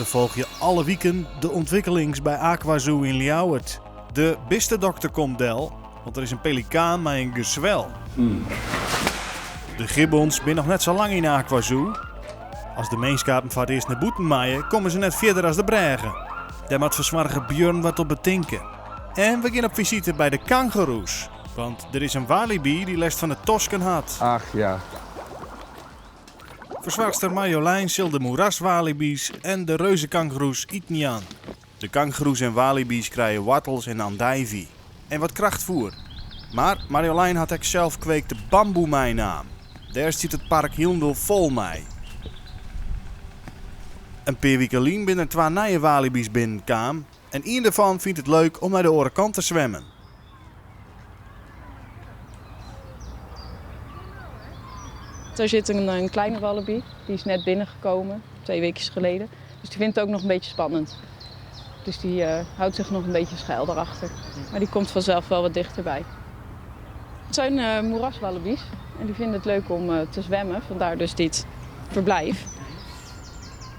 We folgje alle wiken de ûntwikkelings by AquaZoo yn Ljouwert. De bistedokter komt del, want der is in pelikaan mei in geswel. De gibbons binne noch net sa lang yn AquaZoo. As de minskapen foar it earst nei bûten meie, komme se net fierder as de brêge. Dêr moat fersoarger Björn wat op betinke. En we gean op visite by de kangoeroes, want der is in waliby dy't lêst fan de tosken hat. Ach ja. Fersoarchster Marjolein sil de moeraswaliby's en de reuzekangoeroes iten jaan. De kangoeroes en waliby's krije woartels en andijvie. En wat krachtfoer. Mar Marjolein hat ek selfkweekte bamboe meinaam. Dêr stiet it park hielendal fol mei. In pear wike lyn binne der twa nije waliby's binnenkaam en ien derfan fynt it leuk om nei de oare kant te swimmen. Daar zit een kleine wallaby, die is net binnengekomen, 2 weekjes geleden. Dus die vindt het ook nog een beetje spannend. Dus die houdt zich nog een beetje schuil daarachter. Maar die komt vanzelf wel wat dichterbij. Het zijn moeraswallabies en die vinden het leuk om te zwemmen, vandaar dus dit verblijf.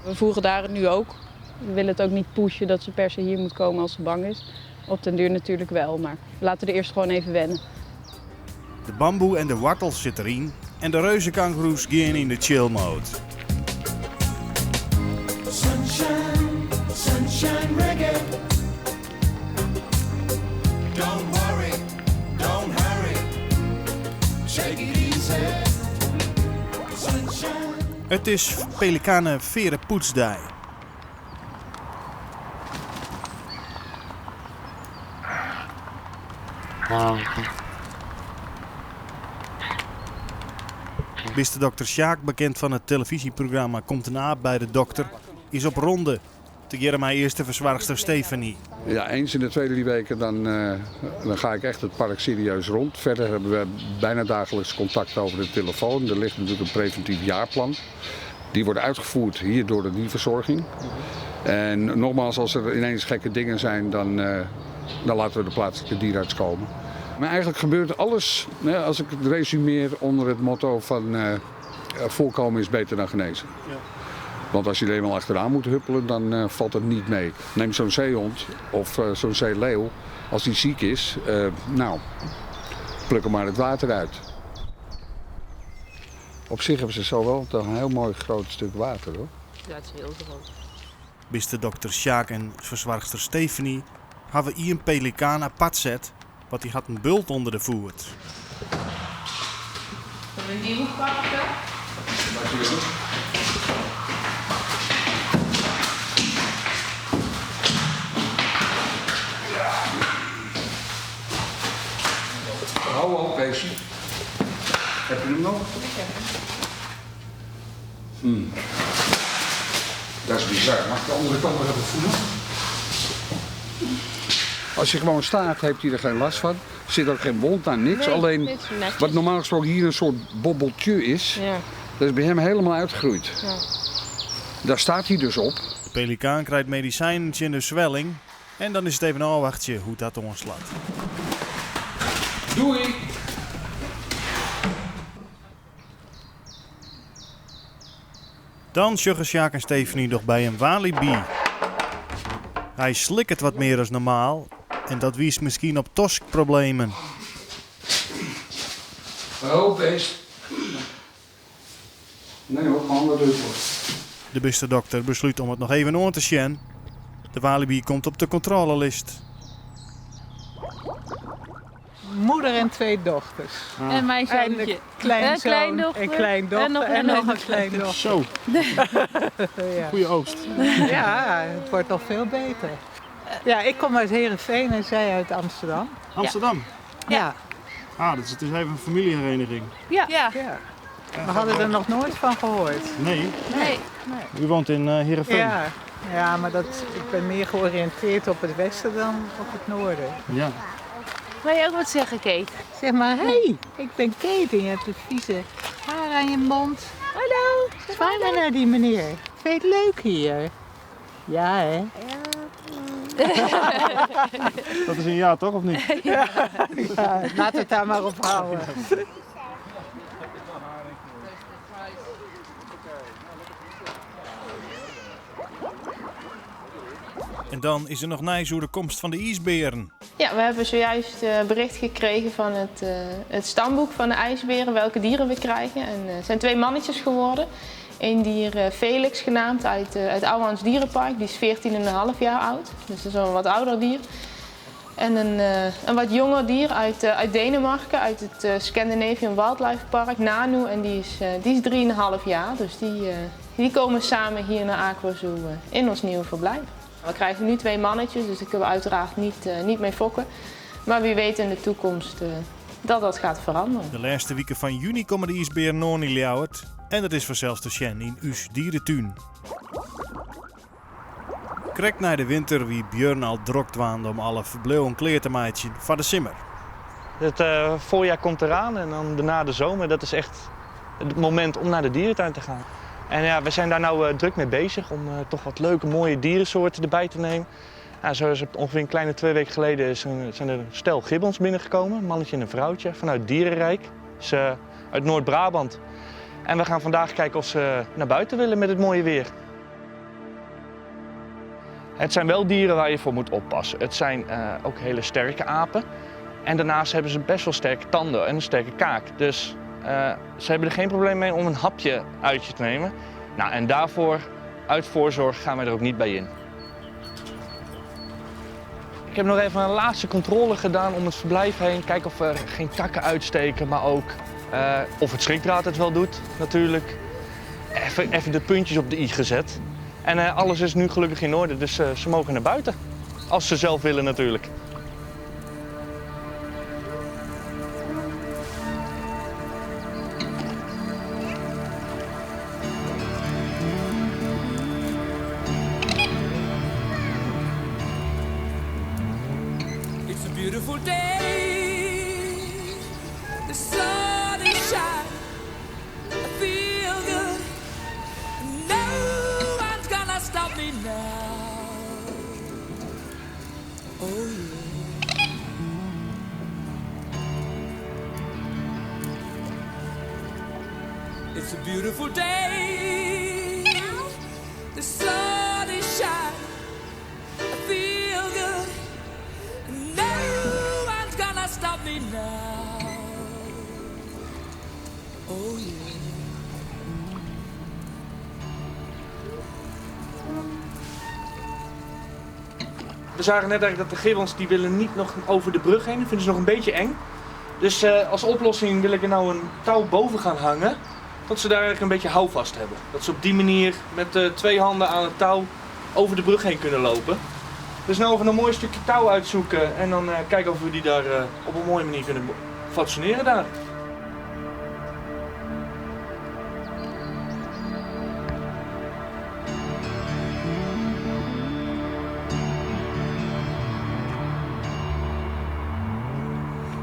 We voeren daar nu ook. We willen het ook niet pushen dat ze per se hier moet komen als ze bang is. Op den duur natuurlijk wel, maar we laten er eerst gewoon even wennen. De bamboe en de woartels sit deryn en de reuzekangoeroes gean yn de chill mode. Sunshine, sunshine reggae. Don't worry, don't hurry. Take it easy. Sunshine. It is Pelikanen Fearrepoetsdei. Bistedokter Sjaak, bekend fan it telefyzjeprogramma Komt een aap bij de dokter, is op ronde. Tegearre mei earste fersoarchster Stephanie. Ja, eens in de 2, 3 weken dan, dan ga ik echt het park serieus rond. Verder hebben we bijna dagelijks contact over de telefoon. Er ligt natuurlijk een preventief jaarplan. Die wordt uitgevoerd hier door de dierverzorging. En nogmaals, als er ineens gekke dingen zijn, dan laten we de plaatselijke dierenarts komen. Maar eigenlijk gebeurt alles, hè, als ik het resumeer, onder het motto van voorkomen is beter dan genezen. Want als je er eenmaal achteraan moet huppelen, dan valt het niet mee. Neem zo'n zeehond of zo'n zeeleeuw, als die ziek is, pluk hem maar het water uit. Op zich hebben ze zo wel toch een heel mooi groot stuk water, hoor. Ja, het is heel groot. Bistedokter Sjaak en fersoarchster Stephanie hawwe ien pelikaan apart set, want dy hat in bult ûnder de foet. Zullen we een nieuwe pakken? Hou op, beestje. Heb je hem nog? Ik heb hem. Dat is bizar. Mag ik de andere kant nog even voelen? Als je gewoon staat, heeft hij er geen last van. Er zit ook geen wond aan, niks. Nee, Alleen dit is netjes. wat normaal gesproken hier een soort bobbeltje is, dat is bij hem helemaal uitgegroeid. Daar staat hij dus op. De pelikaan krijgt medicijnen in de zwelling. En dan is het even een afwachtje hoe dat omslaat. Doei! Dan sjogge Sjaak en Stephanie nog bij een walibi. Hy slikket wat mear as normaal en dat wiist miskien op toskproblemen. Oh, beest. Nee hoor, gewoon wat leuk hoor. De bistedokter beslút om it noch even oan te sjen. De walibi komt op de kontrôlelist. Moeder en 2 dochters. En mijn En de zoontje. kleinzoon En kleindochter. En kleindochter. En nog En een nog een dochter. kleindochter. Zo. Ja. Goeie oogst. Ja, het wordt nog veel beter. Ja, ik kom uit Heerenveen en zij uit Amsterdam. Amsterdam? Ja. Ah, dus het is even een familiehereniging. Ja. Ja. Ja. We hadden er nog nooit van gehoord. Nee. Nee. U woont in Heerenveen? Ja. Ja, maar ik ben meer georiënteerd op het westen dan op het noorden. Ja. Wil je ook wat zeggen, Kate? Zeg maar, hey, ik ben Kate en je hebt een vieze haar aan je mond. Hallo. Zwaai maar naar die meneer. Vind je het leuk hier? Ja, hè? Ja. Dat is een ja, toch, of niet? Ja, ja, laat het daar maar op houden. En dan is der noch nijs oer de komst fan de iisbearen. Ja, we hebben zojuist eh, bericht gekregen van het, eh, het stamboek van de ijsberen, welke dieren we krijgen. En eh, het zijn twee mannetjes geworden. Eén dier, Felix genaamd, uit het Ouwehands Dierenpark. Die is 14,5 jaar oud, dus dat is al een wat ouder dier. En een, een wat jonger dier uit, uit Denemarken, uit het Scandinavian Wildlife Park, Nanu. En die is, die is 3,5 jaar, dus die, die komen samen hier naar AquaZoo in ons nieuwe verblijf. We krijgen nu twee mannetjes, dus daar kunnen we uiteraard niet, niet mee fokken. Maar wie weet in de toekomst dat dat gaat veranderen. De laatste weken van juni komen de iisbearen noch yn Ljouwert. En dat is fansels te sjen yn ús dieretún. Krekt nei de winter wie Björn al drok dwaande om alle ferbliuwen klear te meitsjen foar de simmer. Het voorjaar komt eraan en dan daarna de zomer. Dat is echt het moment om naar de dierentuin te gaan. En ja, we zijn daar nou druk mee bezig om toch wat leuke, mooie dierensoorten erbij te nemen. Ja, zo is het ongeveer een kleine 2 weken geleden zijn er een stel gibbons binnengekomen. Een mannetje en een vrouwtje vanuit Dierenrijk. Dus, uit Noord-Brabant. En we gaan vandaag kijken of ze naar buiten willen met het mooie weer. Het zijn wel dieren waar je voor moet oppassen. Het zijn ook hele sterke apen. En daarnaast hebben ze best wel sterke tanden en een sterke kaak. Dus ze hebben er geen probleem mee om een hapje uit je te nemen. Nou, en daarvoor, uit voorzorg, gaan wij er ook niet bij in. Ik heb nog even een laatste controle gedaan om het verblijf heen. Kijken of er geen takken uitsteken, maar ook of het schrikdraad het wel doet, natuurlijk. Even de puntjes op de i gezet. En alles is nu gelukkig in orde, dus ze mogen naar buiten. Als ze zelf willen natuurlijk. It's a beautiful day. The sun is shining. I feel good. No one's gonna stop me now. Oh yeah. It's a beautiful day. The sun is shining. I feel good. No one's gonna stop me now. Oh yeah. We zagen net eigenlijk dat de gibbons die willen niet nog over de brug heen. Dat vinden ze nog een beetje eng. Dus als oplossing wil ik er nou een touw boven gaan hangen. Dat ze daar eigenlijk een beetje houvast hebben. Dat ze op die manier met twee handen aan het touw over de brug heen kunnen lopen. Dus nou even een mooi stukje touw uitzoeken en dan kijken of we die daar op een mooie manier kunnen fatsoeneren daar.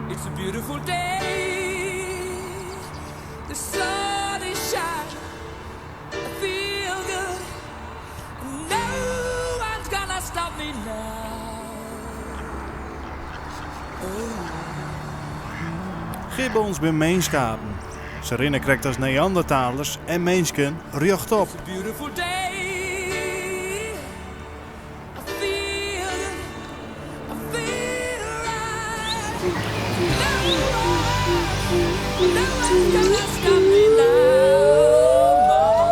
It's a beautiful day. The sun is shining. I feel good. No one's gonna stop me now. Oh. Gibbons binne minskapen. Se rinne krekt as Neandertalers en minsken rjochtop. It's a beautiful day. I feel good. I feel right. No one's gonna stop me now. Mama.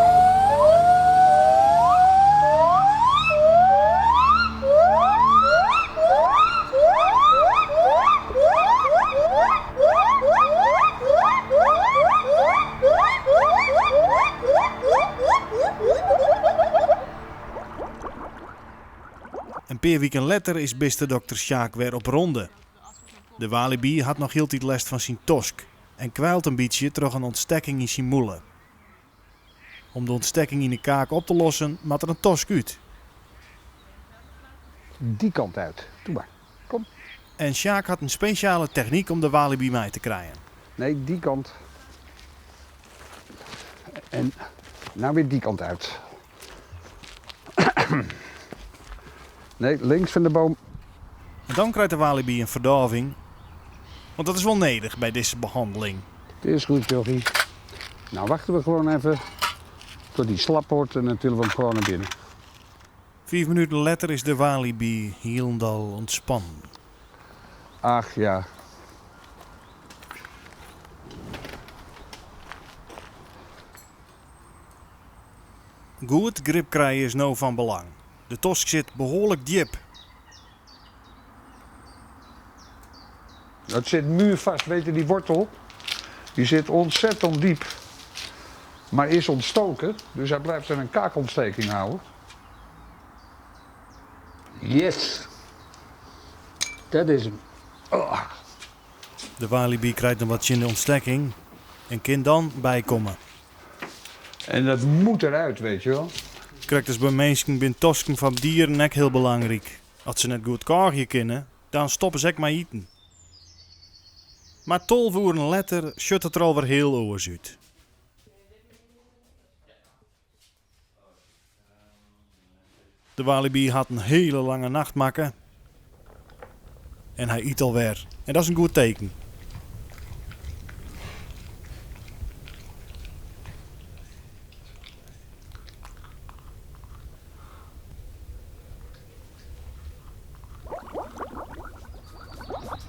In pear wiken letter is bistedokter Sjaak wer op ronde. De walibi hat noch hieltyd lêst fan syn tosk en kwylt in bytsje troch in ûntstekking yn syn mûle. Om de ûntstekking yn de kaak op te lossen, moat der in tosk út. Die kant uit. Doe maar. Kom. En Sjaak hat in spesjale technyk om de walibi mei te krijen. Nee, die kant. En nou weer die kant uit. Nee, links van de boom. En dan krijgt de walibi in ferdôving. Want dat is wol nedich by dizze behanneling. Het is goed, jochie. Nou wachten we gewoon even tot die slap wordt en dan tillen we hem gewoon naar binnen. Fiif minuten letter is de walibi hielendal ûntspannen. Ach ja. Goed grip krije is no fan belang. De tosk sit behoarlik djip. Het zit muurvast, weet je, die wortel. Die zit ontzettend diep. Maar is ontstoken, dus hij blijft er een kaakontsteking houden. Yes! Dat is hem. Oh. De walibi krijt noch wat tsjin de ûntstekking en kin dan bykomme. En dat moet eruit, weet je wel. Krekt as by minsken binne tosken fan dieren ek hiel belangryk. As se net goed kôgje kinne, dan stoppe se ek mei iten. Mar 12 oeren letter sjocht it der alwer hiel oars út. De walibi hat in hiele lange nacht makke en hy yt alwer. En dat is in goed teken.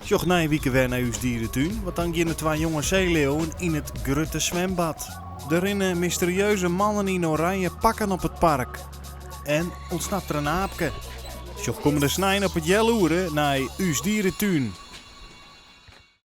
Sjoch nije wike wer nei ús dieretún, want dan gean de twa jonge seeleauwen yn it grutte swimbad. Der rinne mysterieuze mannen yn oranje pakken op it park. En ûntsnapt der in aapke. Sjoch kommende snein op it healoere nei ús dieretún.